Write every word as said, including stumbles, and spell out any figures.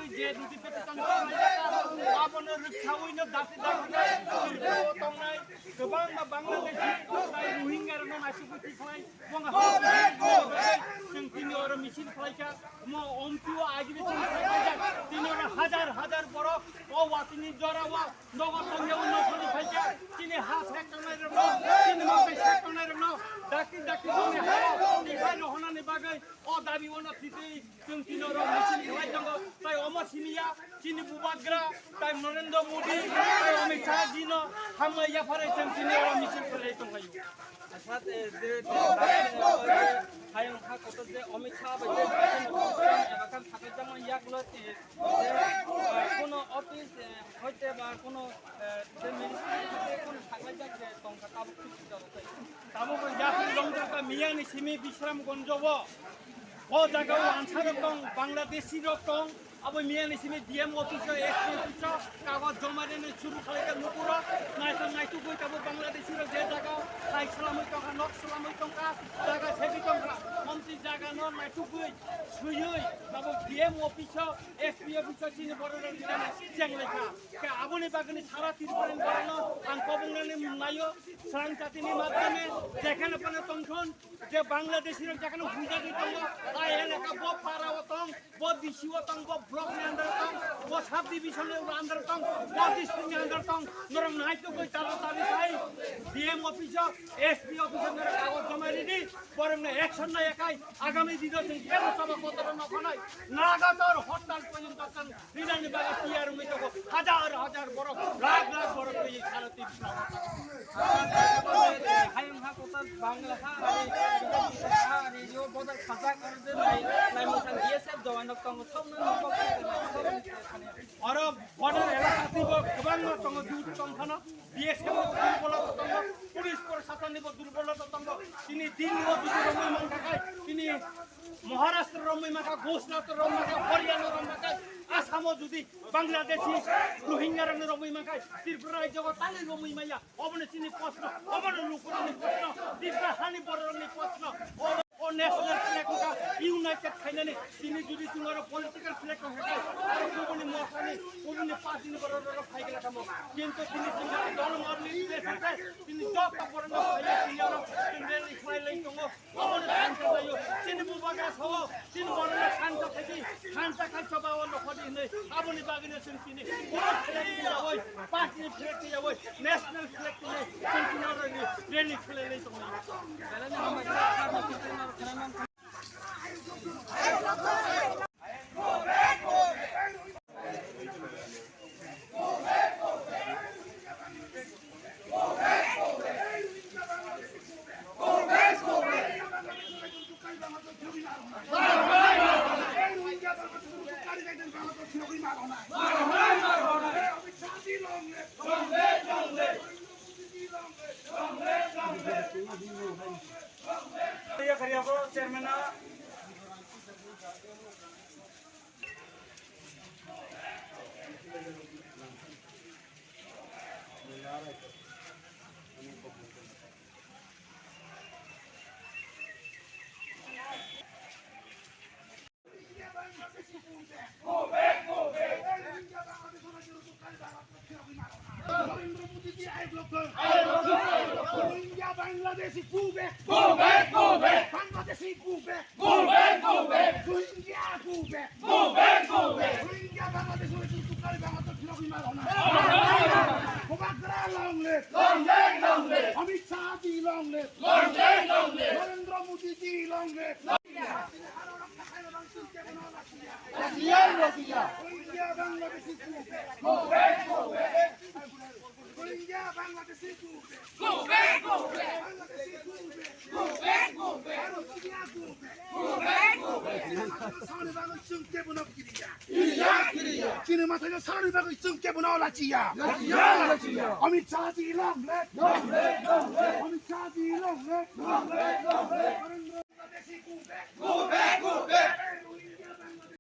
Je rudi pete tong khlaijak, abono rwksaui no dati dati no tongnai, kwbangma Bangladeshi tei Rohingya rokno naisugwi tikhlai, bongha hapwi chwng tini oro misil khlaijak, mo omtwi o agini chwng khlaijak, tini oro hajar hajar borok o watini jora o nogo tongya o nokhorni phaikha, tini ha sek tongnai rokno, tini mangkai sek tongnai rokno, dakti dakti tongni ha o tikhai rohonani bagwi o dabi ono thitwi. Chwng tini oro misil khlai tongo, tai omo simi ya, chini bubagra, tai Narendra Modi, tai Amit Shah ji no hambai yapharwi chwng tini oro misil khlai tonglaio. Asat, eh, je, je, hayung ha kotor je Amit Shah bai je, je, eba kan sakajangma yaklo, eh, je, eh, kono office, eh, hoite ba kono, eh, je ministry hoite kono saklai jak je tongkha tabuk thik jabo tai. Tabuk yapri rong jaka miyani simi Bishramganj o. O jaga o ansarok tong, Bangladeshi rok tong, abo miyani simi D M office o, S P office o, kagoj joma rwna churu khlaijak nukurok, naithok naithok bai tabuk Bangladeshi rok je jaga o, hai salamwi tongkha, nok salamwi tongkha, jaga sebi tongkha, omtwi jaga no naithok bai swiwi tabuk D M office o, S P office o chini borok rok rinani chenglaikha. Khe aboni bagwini sara Tripura ni borok no ang kobongnani naio, srang jatini madhyome, jekhane phano tongthon, je Bangladeshi rok jekhano huijagwi tongo, a elaka bo para o tong, bo D C o tong, bo block ni under o tong, bo sub division ni under o tong, bo district ni under o tong, norok naitugwi talo tali khai D M office o, S P office o norok kagoj joma ridi, borok no action naiya khai, agami dino chwng kebo chaba kotor no khanai, nagator hortal porjonto chwng Rinani bagwi tiyar wngwi tongo hajar hajar borok, lakh lakh borok twi sara twi sara. Hayung ha kotor Bangla ha, ari, ha, ari, yo bodol khajak, aro je nai, nai mosang B S F jawan rok tongo, thokno nokok thani. Oro border elaka twibo kwbangma tongo, dut tong phano. B S F o durbolota tongo, police proshasonni bo durbolota tongo. Tini Delhi o jodi romwi mankha khai, tini Maharashtra romwi mankha, Gujarat romwi mankha, Haryana romwi mankha, Assam o jodi Bangladeshi Rohingya rokno romwi mankha, Tripura rajyo o tangwi romwi maya. Obono chini proshno, obono lukurokni proshno, Tripura hani bororokni proshno. O national flag wngkha united khainani, tini jodi chwng oro political flag wngkha khe, aro kubuni mosani, kubuni party ni borok rok phai gela kamo. Kintu tini chwng oro dol morni place wngkha, tini joto borok no phai tini oro chwng rally khlai lai tongo. Obono thansa laio, chini bubagra sao, chini borok no thansa khaidi, thansa khai choba o nokhodi hinwi, aboni bagwino chwng tini borok flag ni yaoi, party ni flag ni yaoi, national flag ni, chwng tini oro rally khlai lai tongo. Chairman. Go back, go back. Narendra Modi ji আই ব্লক। আই ব্লক। Rohingya Bangladeshi go back. Go back, go back. Bangladeshi go back. Go back, go back. Rohingya go back. Go back, go back. Rohingya Bangladeshi তুকারি বাংলাদেশ ফিরোগি মারো না। Bubagra long live. Long live, long live. Amit শাহ জি long live. Long live, long live. Narendra Modi জি long live. Rohingya, Rohingya. Rohingya Bangladeshi go back. Go back, go back. Rohingya Bangladeshi go back. Go back, go back. Bangladeshi go back. Go back, go back. Rohingya go back. Go back, go back. Sani bagwi chwng kebono kiriya. Kiriya, kiriya. Chini mathai sani bagwi chwng kebono lachiya. Lachiya, lachiya. Amit Shah ji long live. Long live, long live. Amit Shah ji long live. Long live, long live. Narendra Modi ji go back. Go back, go back.